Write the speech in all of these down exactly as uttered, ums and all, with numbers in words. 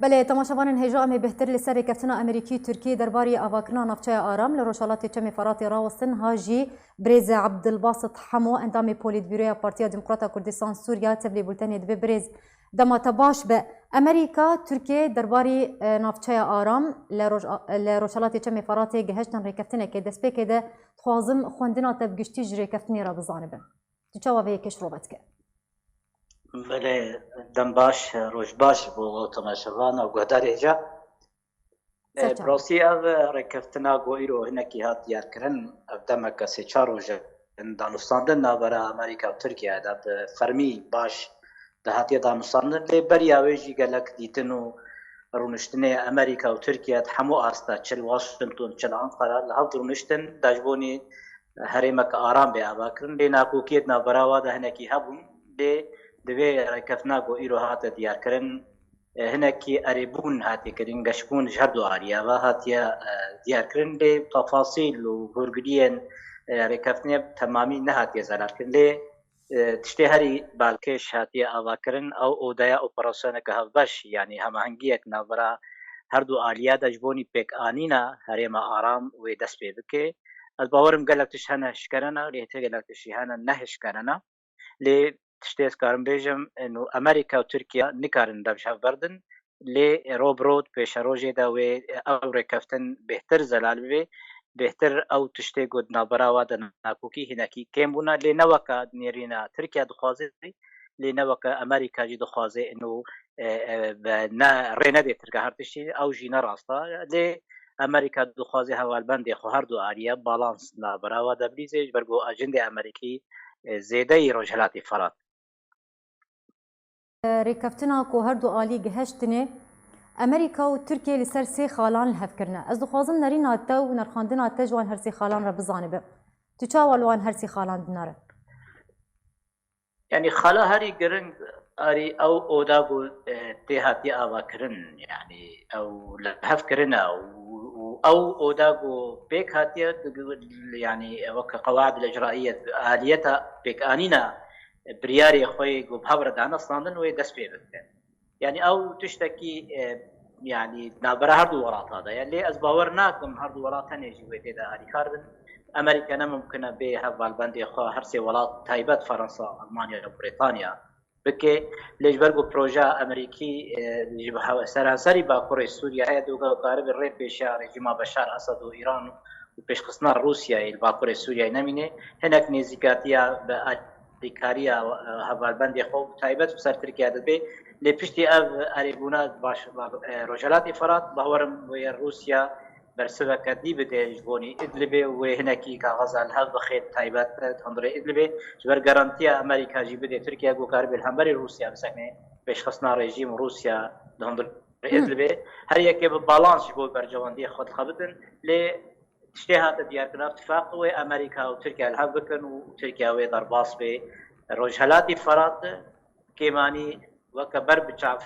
Belê, temaşevanên hêja, em ê bêhtir li ser rêkeftina Amerîkî-Tirkî derbarî avakirina navçeya Aram li rojhelatê Çemê Feratê rawestin, ha jî birêz Abdulbasit Hemo, endamê Polîtbîroya Partiya Demokrata Kurdistan Sûriya, tevlî bultenê dibe. Birêz, dema te baş be. Amerîka, Tirkiye derbarî, e, navçeya Aram li roj-, li rojhelatê Çemê Feratê gihiştin rêkeftinekê. Destpêkê de dixwazim xwendina te bi giştî ji rêkeftinê re bizanibim. Tu çawa vê yekê şirove dike? Belê, dem baş, roj baş bo temaşevan û guhdarê hêja. Ser çavan. Bi rastî ev rêkeftina ku îro hinekî hat diyarkirin, ev demeke sê çar roj in danûstandin navbera Amerîka û Tirkiye de bi fermî baş de hatiye danûstandin. Lê beriya wê jî gelek dîtin û rûniştinê Amerîka û Tirkiye di hemû asta, çi li Washington, çi li Ankara, li hev rûniştin, da ji bo nî herêmeke aram bê avakirin. Lê nakokiyê di navbera wa de hinekî hebûn. Lê di vê rêkeftina ku îro hate diyarkirin, e, hinekî erêbûn hatiye kirin, geşbûn ji her du aliyê ve hatiye, e, diyarkirin. Lê tefasîl û hûrgiliyên, e, rêkeftinê bi temamî nehatiye zelalkirin. Lê, e, tiştê herî balkêş hatiye avakirin, ew odeya operasyoneke hevbeş, yanî hemahengiyek navbera her du aliya de ji bo nî pêkanîna herêma aram wê dest pê bike. Ez bawerim gelek tişt hene hişkerene, lê hêtê gelek tişt jî hene nehişkerene. Lê tiştê ez karim bêjim, eno Amerîka û Tirkiye nikarin dev ji hev berdin, lê ro bi ro di pêşerojê de wê ew rêkeftin bêhtir zelal bibe, bêhtir ew tiştê ku di navbera wa de nakokî hinekî kêm bûne, lê ne weke nêrîna Tirkiye dixwaze, lê ne weke Amerîka jî dixwaze, eno, e, e, be ne, rê nedê Tirkiye her tiştî, ew jî ne rast e. Lê Amerîka dixwaze hevalbendê xwe her du aliye balans navbera wa de bilîze, ji ber ku ajendê Amerîkî, e, zêdeyî Rojhilatê Ferat. Rêkeftina ku her du alî gihiştinê, Amerîka û Tirkiye li ser sê xalan li hev kirine. Ez dixwazim nerîna te û nerxandina te ji wan her sê xalan re bizanibim. Tu çawa li wan her sê xalan dinere? Yanî xala herî giring arî ew oda ku, e, tê hatiye avakirin, yanî ew li hev kirine û, û ew oda ku pêk hatiye, yanî weke qewaid el-icraiye, aliyeta pêkanîna biryarê xwe yê ku bi hev re dane standin wê dest pê bike. Yanî ew tiştekî, e, yanî navbera her du welata de ye. Lê ez bawer nakim her du welat tenê jî wê tê de alîkar bin. Amerîka ne mimkun e bê hevalbendê xwe her sê welat taybet, Fransa, Almanya û Brîtanya, bike. Lê ji ber ku projeya Amerîkî, e, ji hev-, seranserî bakurê Sûriye heye, doga û karibe rê pêşiya rejîma Beşar Esed û Îran û pêşxistina Rûsyayê li bakurê Sûriyeyê nemîne. Hinek nêzîkatiya bi alîkariya, e, hevalbendê xwe û bi taybet bi ser Tirkiye de bê. Lê piştî ev erêbûna baş, e, Rojhelatê Ferat, bawerim wê Rûsya bersiveke dî bide ji bonî Idlibê û wê hinekî kaxeza li hev bixe, taybet di hundirê Idlibê. Ji ber garantiya Amerîka jî bide Tirkiye ku karibe li hemberî Rûsya bisekne, pêşxistina rejîm Rûsya di hundirê Idlibê. Her yekê bi balans ji bo berjewendiyê xwe dixebitin. Lê tiştê hate diyarkirin, tifaq wê Amerîka û Tirkiye li hev bikin û Tirkiye wê derbas bê. Rojhelatî Ferat kêmanî weke ber bi çav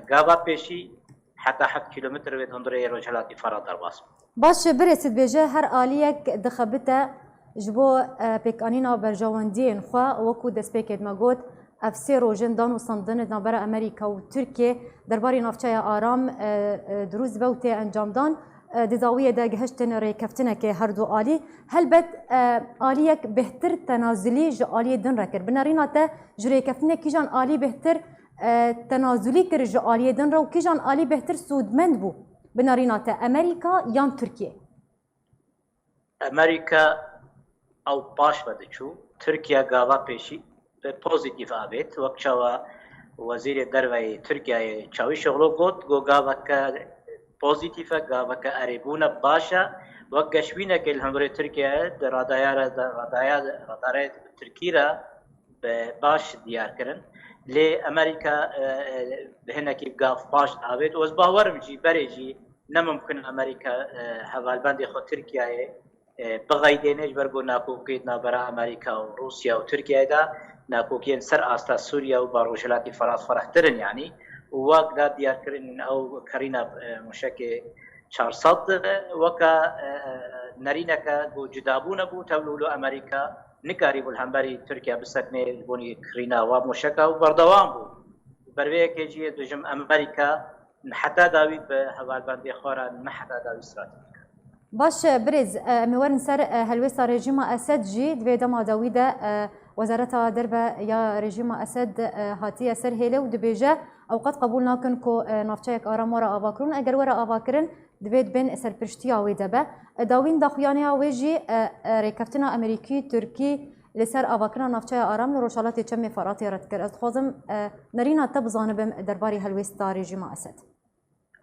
gava pêşî heta heft kîlometre wê di hundirê Rojhelatî Ferat derbas bû. Baş e, birêz dibêje her aliyek dixebite ji bo, e, pêkanîna berjewendiyên xwe, wekû destpêkê me got, ev sê roj in danûstandin di navbera Amerîka û Tirkiye derbarê navçeya Aram, e, e, dirûst ve û tê encamdan. E, di dawiyê de gihiştin rêkeftinekê her du alî. Helbet, e, aliyek bêhtir tenazulî ji aliyê din re kir. Bi nerîna te ji rêkeftinê kîjan alî bêhtir, e, tenazulî kir ji aliyê din re û kîjan alî bêhtir sûdmend bû? Bi nerîna te Amerîka yan Tirkiye? Amerîka ew paş ve diçû. Tirkiye gava pêşî bi pozîtîf avêt. Wek çawa Wezîrê Derve yê Tirkiyeyê Çavîşoglu got, got gaveke pozîtîf e, gaveke erêbûn e, baş e. Wek geşbînekê li hundirê Tirkiyeyê di radayara de, radaya-, radarê Tirkî re bi baş diyar kirin. Lê Amerîka, e, e, bi hinekî gav paş avêt û ez bawerim jî berê jî ne mimkun Amerîka, e, hevalbendê xwe Tirkiyeyê, e, bixeydêne, ji ber ku nakokî di navbera Amerîka û Rûsya û Tirkiyeyê de nakokiyên ser asta Sûriye û ba Rojhilatî Ferat ferehtir in, yanî û wek da diyarkirin ew kirîna, e, mûşekê çar sed weke, e, e, nerîneke ku cudabûne bû, tevlûlo Amerîka nikarîbû li hemberî Tirkiye bisekne ji bo nî kirîna wa mûşeka û berdewam bû. Ber vê yekê jî ez dibêjim Amerîka heta dawî bi hevalbendê xwe re ne heta dawî stratejîk e. Baş e, birêz, e, em ê werin ser e, helwêsta rejîma Esed jî. Di vê dema dawî de e, Wezareta Derve ya rejîma Esed e, hatiye ser hêlê û dibêje, ew qet qebûl nakin ku e, navçeyek aram were avakirin. Eger were avakirin, divê di bin serpirştiya wê de be. E, Dawîn daxuyanîya wê jî e, e, rêkeftina Amerîkî, Tirkî li ser avakirina navçeya aram li Rojhelatê Çemê Feratê red kir. Ez dixwazim e, nerîna te bizanibim derbarê helwêsta rejîma Esed.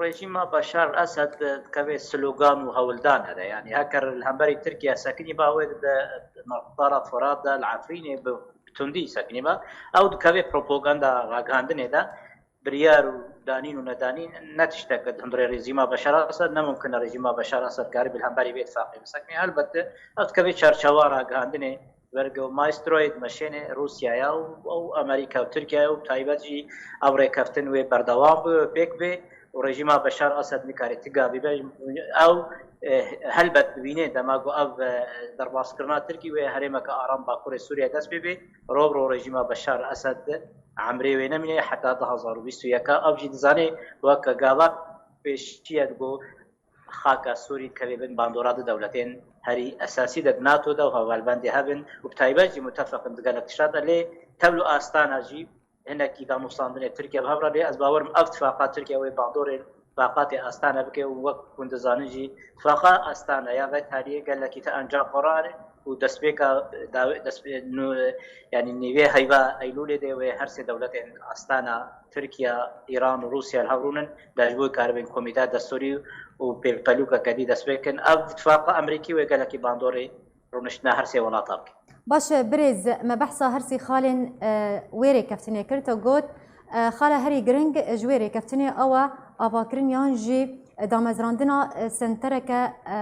Rejîma Beşar Esed dikeve slogan û hewldane de. Yanî heker li hemberî Tirkiye sekinî ba wê di navdara Firat de li Efrînê bi tundî sekinî ba. Ew dikeve propaganda ragihandinê de. Biryar û danîn û nedanîn ne tiştek e di hundirê rejîma Beşar Esed. Ne mumkin e rejîma Beşar Esed karî bi li hemberî vê tifaqê bisekinî. Helbet ew dikeve çarçewa ragihandinê. Bergo maestroyê dimeşêne Rûsyaya û ew Amerîka û Tirkiyaya û bi taybet jî ev rêkeftin wê berdewam be, wê pêk be û rejîma Beşar Esed nikare ti gavî be. Ew e, helbet dibîne dema ku ev e, derbaskirina Tirkî wê herêmeke aram Bakurê Sûriyeyê dest pê bê, ro bi ro rejîma Beşar Esed emrê wê nemîne heta du hazar û bîst û yek. Ev jî dizane weke gava pêşiye ku xaka Sûrî dikeve bin bandora du dewletên herî esasî de di NATO de û hevalbendê hev in û bi taybet jî mutefeq in di gelek tişta de. Lê tevlo astana jî hinekî danûstandinê Tirkiye bi hev re bê. Ez bawer im ev tifaqa Tirkiye wê bandorê tifaqatê astane bike û wek hûn dizanin jî tifaqa astane ya vê tariyê gelekî ti encam xwe rane û destpêka dawê destpê nû yanî nîvê heyva Eylûlê de wê her sê dewletên astana Tirkiye, Îran û Rûsya li hev rûnin de ji bo karibên komîteya destûrî û pêpelûkeke dî dest pê kin. Ev tifaqa Amerîkî wê gelekî bandorê rûniştina her sê welata bike. Baş e, birêz, me behsa her sê xalên e, wê rêkeftinê kir. Te got, e, xala herî giring ji wê rêkeftinê ew e avakirin yan jî damezrandina e, sentereke e,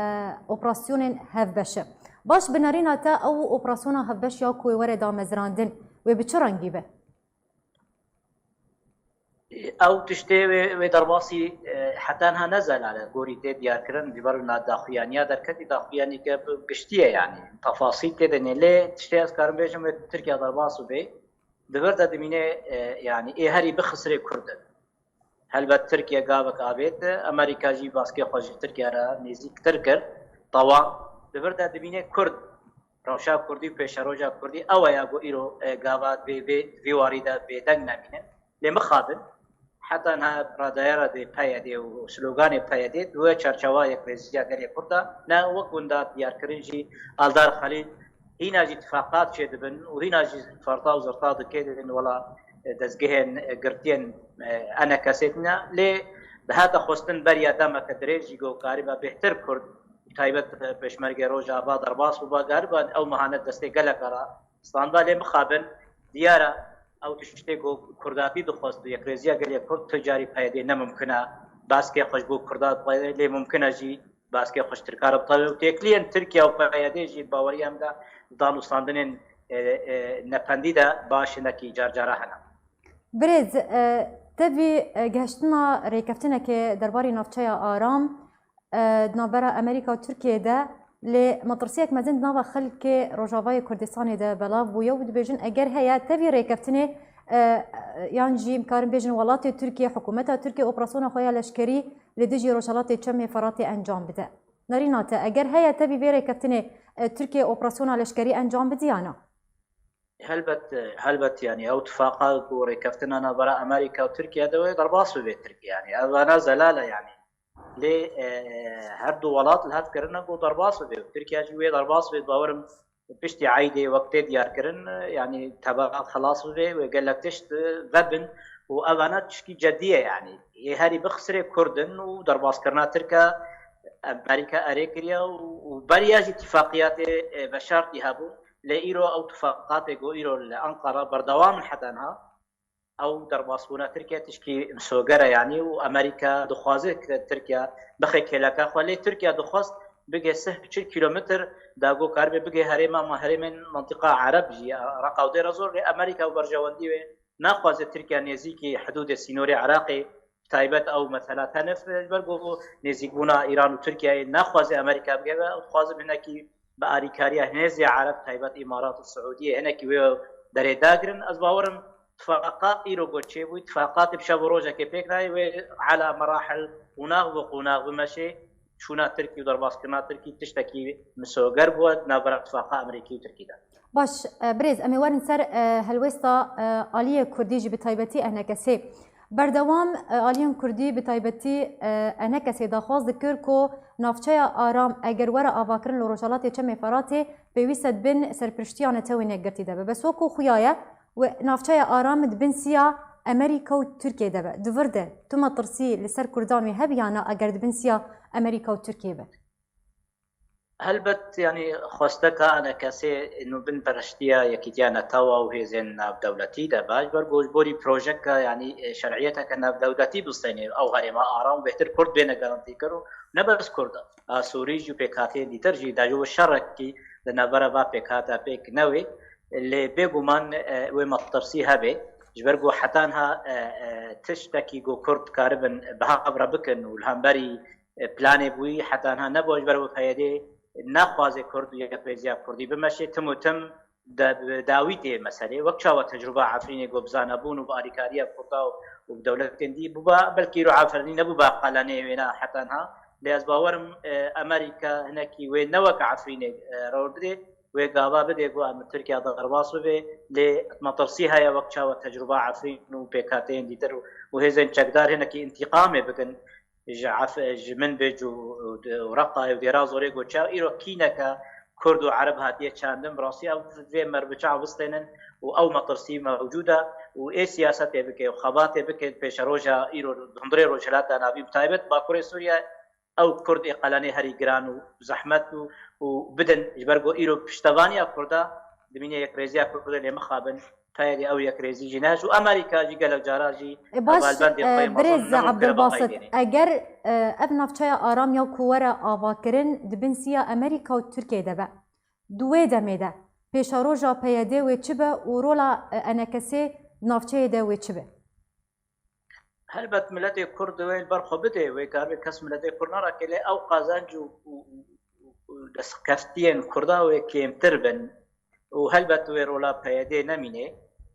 operasyonên hevbeş e. Baş, bi nerîna te ew operasyona hevbeş ya ku wê were damezrandin, wê bi çi rengî be? Ew tiştê wê, wê derbasî e, heta niha ne zelal e, gorî tê diyarkirin, ji ber na daxuyaniya derketî, daxuyanî ke bi giştî ye, yanî tefasîl tê de ne. Lê tiştê ez karim bêjim, wê Tirkiye derbas bibê, di vir de dimîne e, yanî ê herî bixisirê Kurd in. Helbet Tirkiye gavek avêt, Amerîka jî baskê xwe ji Tirkiye re nêzîktir kir. Tewa di vir de dimîne Kurd, rewşa Kurdî û pêşeroja Kurdî ew e ya ku îro e, gava vê, vê, vê warî de bêdeng nemînin. Lê mixabin, heta niha radayara dê P Y D û sloganê P Y D di wê çarçewa yekrêziya gelê Kurd de ne wek winda diyarkirin jî Aldar Xelîl hîna jî tifaqat çêdibin û hîna jî ferta û zirta dike dibin wela e, dezgehên e, girtiyên e, enekesê tine. Lê dihate xwestin beriya demeke dirêj jî ku kariba bêhtir Kurd, bi taybet e, Pêşmergê Rojava derbas bûba, kariba ew mehane destê geleka re standa. Lê mixabin diyar e ew tiştê ku Kurdatî dixwest û yekrêziya gelê Kurd tu carî P Y D ne mumkin e baskê xwe ji bo Kurda bixwe, lê mumkin e jî baskê xwe ji Tirka re bixwe û têkiliyên Tirkiye û P Y D jî baweriya min de di danûstandinên e, e, nependî de baş hinekî carcara hene. Birêz, e, tevî e, gehiştina rêkeftinekê derbarê navçeya Aram e, di navbera Amerîka û Tirkiyeyê de, lê metirsiyek mezin di nava xelkê Rojavayê Kurdistanê de belav bûye û dibêjin eger heye tevî rêkeftinê e, e, yan jî em karin bêjin welatê Tirkiye, hikûmeta Tirkiye operasyona xwe ya leşkerî li dijî Rojhelatê Çemê Feratê encam bide. Nerîna te, eger heye tevî vê rêkeftinê e, Tirkiye operasyona leşkerî encam bidî ya na? Helbet, helbet, yanî ew tifaqa ku rêkeftina navbera Amerîka û Tirkiye de wê derbas bibe Tirkiye. Yanî ev ana zelal e yanî. Lê e, her du welat li hev kirine ku derbas bibe û Tirkiye jî wê derbas bibe, bawer im piştî eydê wek tê diyarkirin, yanî tebaat xelas bibe, wê gelek tişt vebin û ev ana tişkî cedî ye yanî. Ê herî bixisirê Kurd in û derbaskirina Tirk e, Amerîka erê kiriye û, û beriya jî tifaqiyatê e, veşartî hebû. Lê îro ew tifaqatê ku îro li Enqera berdewam in heta niha, ew derbasbûna Tirkiye tişkî misoger e yanî û Amerîka dixwaze ke Tirkiye bixe kêleka xwe. Lê Tirkiye dixwest bigê sih çil kîlometr da ku karibe bigê herêma ma herêmên mentiqa Ereb jî, Reqa û Dêra Zor, lê Amerîka û berjewendî wê naxwaze Tirkiye nêzîkî hidûdê sînorê Iraqê, bi taybet ew mesela Tenif, ji ber ku nêzîkbûna Îran û Tirkiyeyê naxwaze Amerîka bigeve, ew dixwaze hinekî bi alîkariya hêzê Ereb, taybet Îmarat û Siûdiyê hinekî wê derê dagirin. Ez bawer im Tifaqa îro ku çêbû, tifaqatê bi şev û rojekê pêk nayê, wê ala merahil, qonax bi qonax bimeşê, çûna Tirkî û derbaskirina Tirkî tiştekî misoger bû di navbera tifaqa Amerîkî û Tirkî de. Baş, e, birêz, em ê werin ser, e, helwêsta, e, aliyê Kurdî jî bi taybetî E N K S'ê. Berdewam, e, aliyên Kurdî bi taybetî, e, E N K S'ê daxwaz dikir ku navçeya Aram eger were avakirin li Rojhelatê Çemê Feratê pêwîst e di bin serpiriştiya Netewên Yekgirtî de be. Bes wekû xuya ye, wê navçeya Aram di bin siya Amerîka û Tirkiyê de be. Di vir de tu metirsî li ser Kurdan wê hebe ya na eger di bin siya Amerîka û Tirkiyê be? Helbet, yanî xwesteka E N K S'ê nû bin periştiya Yekîtiya Netewa û hêzên navdewletî de be, ji ber ku ji borî projeka, yanî, e, şer'iyeteke navdewletî bistênê ew herêma Aram û bêhtir Kurd bêne garantîkir û ne bes Kurd, a Sûrî jî û pêkhateyên dîtir jî, da ji bo şerekî li navbera va pêkhata pêk newê, lê bêguman, e, wê metirsî hebe, ji ber ku heta niha, e, e, tiştekî ku Kurd dikaribin bi hev re bikin û li hemberî, e, planê bûyî heta niha nebû, ji ber ku P Y D naxwaze Kurd û yekrêziya Kurdî bimeşê, tim û tim de, bi dawî tê meselê. Wek çawa tecrûba Efrînê ku bi zanebûn û bi alîkariya Kurda û, û bi dewletên dî bûba, belkî îro Efrînî nebûba qelenê wêna heta niha. Lê ez bawerim, e, Amerîka hinekî wê ne wek Efrînê, e, rol bidê, wê gava bidê ku em Tirkiye derbas bibe, lê metirsî heye wek çawa tecrûba Efrîn û pêkhateyên dîtir û, û hêzên çekdar hinekî întîqamê bikin ji Ef-, ji Minbicê û, û, û Reqayê û Dêra Zorê ku çawa îro kîneke Kurd û Ereb hatiye çandin, bi rastî ev vê mer bi çav bistênin û ew metirsî mewcûd e û ê siyasetê bike û xebatê bike pêşeroja îro hundirê Rojhilata Navîn, bi taybet Bakurê Sûriye, ew Kurd ê qelenê herî giran û zehmet û, û bidin, ji ber ku îro piştevaniya Kurda dimîne yekrêziya Kurdê lê mixabin, P Y D ew yekrêzî jî nehişt û Amerîka jî gelek cara jî E, baş, hevalbendê e, xwe yê mezin birêz nemûn kiribe Abdulbasit, xeyrê. Eger, e, ev navçeya Aram ya ku were avakirin di bin siya Amerîka û Tirkiyê de be, di wê demê de pêşeroja P Y D wê çi be û rola, e, E N K S'ê di navçeyê de wê çi be? Helbet miletê Kurd wê li ber xwe bidê, wê karibe kes miletê Kurd nereke, lê ew qezenc û, û, û, û destkeftiyên Kurda wê kêmtir bin û helbet wê rola P Y D nemîne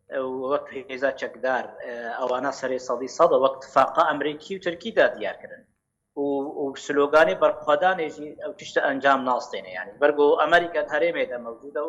û wek hêza çekdar, e, ewana serê sedî sed e, wek tifaqa Amerîkî û Tirkî de diyar kirin. û, û sloganê berxwedanê jî ew tişt encam nastêne. Yanî, ji ber ku Amerîka di herêmê de mewcûd e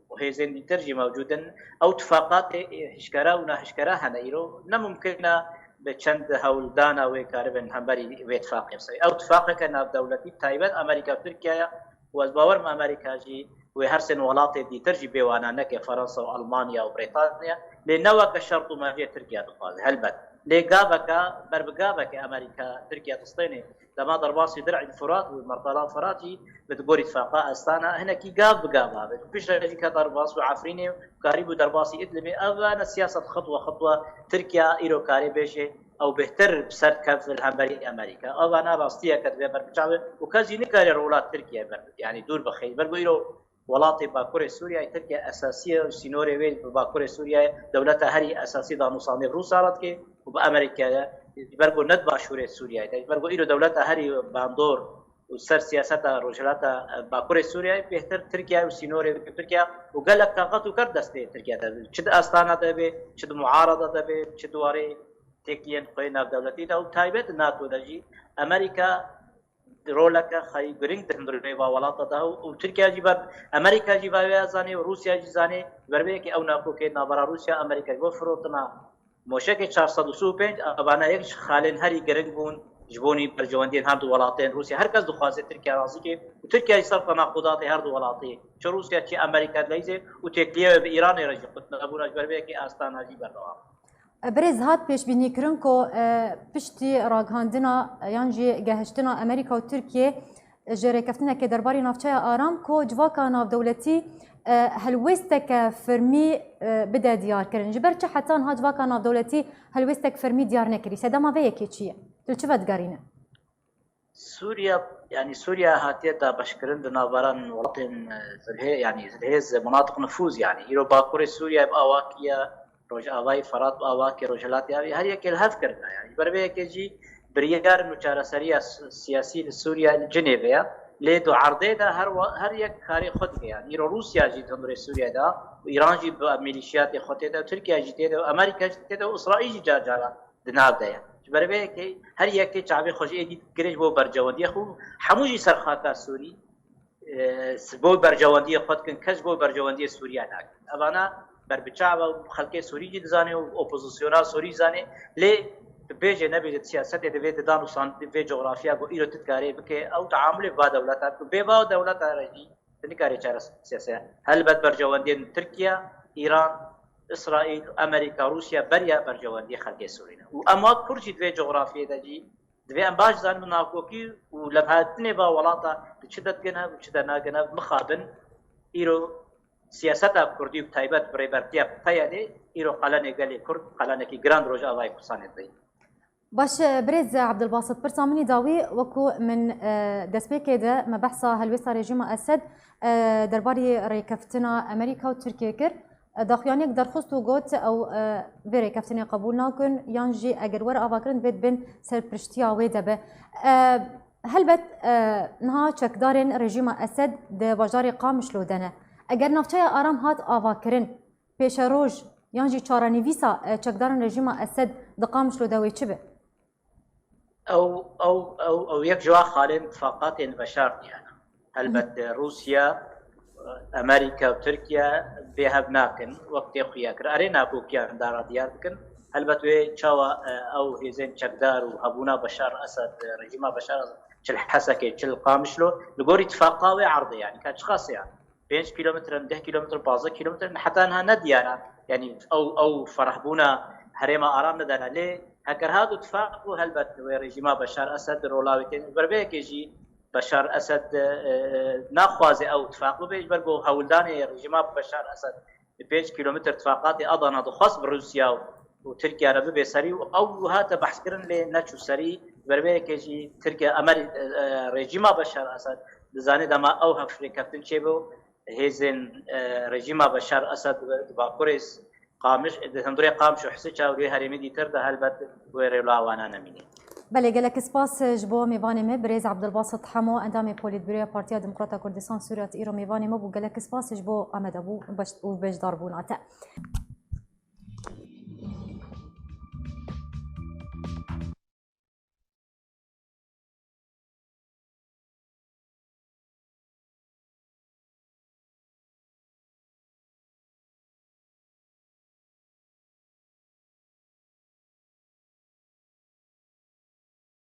û hêzên dîtir jî mewcûd in, ew tifaqatê hişkera û nahişkera hene îro. Ne mumkin e bi çend hewldana wê karibin hemberî vê tifaqê bisewe. Ew tifaqeke navdewletî taybet Amerîka û Tirkiye ye û ez bawer im Amerîka jî wê her sên welatê dîtir jî bê wana neke, Fransa û Almanya û Brîtanya, lê ne weke şert û mercê Tirkiye dixwaze, helbet. Lê gaveke, ber bi gaveke Amerîka Tirkiye distêne. Dema derbasî Dir'î Furat û Mertala Furat jî bi gorî tifaqa Astana hinekî gav bi gav habe. Piştre jî ke derbas û Efrînê û karîbû derbasî Idlibê. Ev ne siyaset xitwe xitwe Tirkiye îro karê bêje ew bêhtir bi ser dikeve li hemberî Amerîka. Ev ne rastiyeke divê ber bi çav be û kes jî nikare rola Tirkiye ber, yanî dûr bixe. Ber ku îro welatê Bakurê Sûriyeyê Tirkiye esasî ye û sînorê wê bi Bakurê Sûriyeyê dewleta herî esasî danûstandê bi Rûsya re dike û bi Amerîkayê, ji ber ku ne di başûrê Sûriyeyê de, ji ber ku îro dewleta herî bandor û ser siyaseta Rojhilata, e, Bakurê Sûriyeyê bêhtir Tirkiye û sînorê Tirkiye û gelek taxet û kerd destê Tirkiye de, çi di Astana de be, çi di muarada de be, çi di warê têkiliyên xwe yê navdewletî de û taybet NATO de jî Amerîka roleke xeyî girîng di hundirê va welata de û Tirkiye jî ve, Amerîka jî ve wê zanê û Rûsya jî zanê, ji ber vê yekê ew nakokê navbera Rûsya Amerîka ji bo firotina moşekê çar sed û sî û pênc, evane yek ji xalên herî girîng bûn ji bonî berjewendiyên her du welatên Rûsya. Her kes dixwaze Tirkiye razî ke û Tirkiye jî ser tenaqudatê her du welatê, çi Rûsya çi Amerîka dileyzê û têkiliye wê bi Îranê re jî qut nebûna, ji ber vê yekê astana jî berdewam. Birêz, hat pêşbînîkirin ku, e, piştî ragihandina yan jî gehiştina Amerîka û Tirkiyê ji rêkeftinekê derbarê navçeya Aram ku civaka navdewletî, e, helwêsteke fermî, e, bide diyarkirin. Ji ber çi heta niha civaka navdewletî helwêstek fermî diyar nekirî? Sedema vê yekê çi ye? Tu li çi vedigerîne? Sûriya, yanî Sûriya hatiye dabeşkirin di navbera welatên, e, zilhê-, yanî zilhêz, مناطق نفوذ, yanî îro Bakurê Sûriyeyê bi awakî ye, Rojavayê Ferat bi awakî, Rojhilatê Avê, her yekê li hev kirine. Yanî ji ber vê yekê jî biryar û çareseriya si-, siyasî li Sûriye li Cinêvê ye. Lê di erdê de her wa-, her yek karê xwe dike. Yani îro Rûsya jî di hundirê Sûriyê de, û Îran jî bi milîşiyatê xwe tê de, û Tirkiye jî tê de, û Amerîka jî tê de, û Îsraîl jî car caran di nav de ye. Ji ber vê yekê her yekê çavê xwe ji êdî digire ji bo berjewendiyê xwe û hemû jî ser xaka Sûrî, e, s-, bo berjewendiyê xwe dikin, kes ji bo berjewendiyê Sûriye nakin. Evana berbiçav e û xelkê Sûrî jî dizane û opozisyona Sûrî dizane, lê tu bêje nebêje di siyasetê de vê didan û san-, vê coxrafiya ku îro tu dikarê bike, ew teamulê bi va dewleta bike. Bê va dewleta re jî tu nikarê çareser siyasete. Helbet berjewendiyên Tirkiye, Îran, Îsraîl, Amerîka, Rûsya beriya berjewendiyê xelkê Sûrî ne. Û em wek Kurd jî di vê coxrafiyê de jî divê em baş zanin bi nakokî û levhatinê va welata di çi de digine û çi de nagine mixabin îro siyaseta Kurdî û bi taybet bi rêbertiya P Y D'ê îro qelenê gelê Kurd, qelenekî giran di Rojavayê Kurdistanê de ye. Baş e, birêz Ebdulbasit, pirsa min î dawî, wekû min e, destpêkê de me behsa helwêsta rejîma Esed e, derbarî rêkeftina Amerîka û Tirkiye kir. E, daxuyaniyek derxist û got, ew e, vê rêkeftinê qebûl nakin, yan jî eger were avakirin, divê di bin serpiriştiya wê de be. E, helbet e, niha çekdarên rejîma Esed di bajarê Qamişlo de ne. Eger navçeya Aram hat avakirin, pêşeroj yan jî çarenivîsa e, çekdarên rejîma Esed di Qamişlo de wê çi be? Ew, ew, ew, ew yek ji wan xalên tifaqatên veşartî hene. Helbet Rûsya, Amerîka û Tirkiye bêhev nakin, wek tê xuya kir. Erê nakokiyan dara diyar dikin. Helbet wê çawa e, ew hêzên çekdar û hebûna Beşar Esed, e, rejîma Beşar Esed, çi li Hesekê, çi li Qamişlo, li gorî tifaqa wê erdê, yani ka çiqas e, yani pênc kîlometre, deh kîlometre, pazdeh kîlometre, heta niha ne diyar e. Yani ew, ew ferehbûna herêma Aram nedane. Lê heger hat û tifaq bû, helbet wê rejîma Beşar Esed di rola wê tê. Ji ber vê yekê jî Beşar Esed e, naxwaze ew tifaq bibe, ji ber ku hewldanê rejîma Beşar Esed bi pênc kîlometre tifaqatê Adana dixwest bi Rûsya û, û Tirkiye re bibe serî û ew wiha te behs kirin lê neçû serî. Ji ber vê yekê jî Tirkiye, Amer-, e, e, rejîma Beşar Esed dizane dema ew hevşirêkeftin çêbe û hêzên, e, rejîma Beşar Esed di Bakurê Qamiş, di hundirê Qamiş û Hisiça û lê herêmê dîtir de helbet wê rêla wana nemînî. Belê, gelek spas ji bo mêvanê me, birêz Ebdulbasit Hemo, endamê Polîtbüroya Partiya Demokrata Kurdistan Sûriya, tu îro mêvanê me bû. Gelek spas ji bo amadebû beş-, û beşdarbûna te.